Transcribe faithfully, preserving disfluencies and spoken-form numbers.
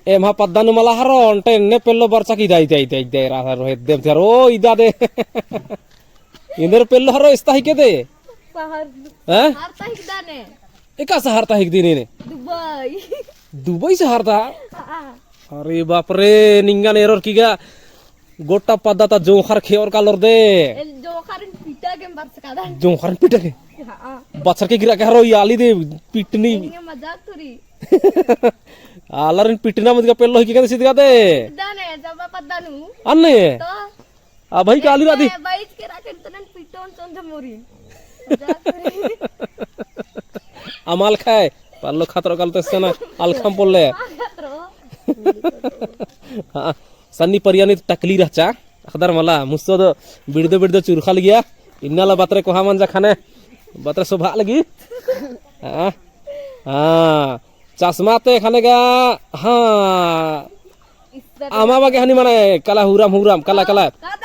एम्हा पद्दा नू मला हरो, ओन्टे एन्ने पेल्लो बरचा की इदा, इदा, इदा, इदा, रा, रा, रोहित देव थे, रो, इदा दे। इन्दर पेल्लो हरो, इस्ता ही के दे? सहर, हैं? सहर ता हिकदा ने। एका सहर ता हिकदी ने ने? दुबई। दुबई सहर ता? हाँ। अरे बाप रे, निंगन एरोर की गा, गोटा पद्दा ता जोंखर खेओर कालोर दे। एल जोंखर पिटा के बरचका दा। जोंखर पिटा के? हाँ। बछर के गिरा के हरो, याली दे पिटनी। इंगे मजाक तुरी। आलरिन पिटना मुझका पेल्लो ही के कहते सीधगा दे। दाने, जब पद्दा नू। अन्ने? तो? आ भाई काली राती। ए, बाइच के राखेन तनन पिटोन चंद मोरी। मजाक तुरी। अमाल खाए, पल्लो खतरो काल तो सना, अलखम पोल्ले। हाँ, खतरो। हाँ, सन्नी परियानी टकली रहचा, अखदर मला, मुस्सो दो बिड़दो बिड़दो चुरखा लगिया, इन्ना ला बतरे कोहा मंजा खने, बतरे सोभा लगी। हाँ, हाँ, चश्मा ते खने गा, हाँ, अमा बगे हनी मने, कला हुरम हुरम, कला, कला। का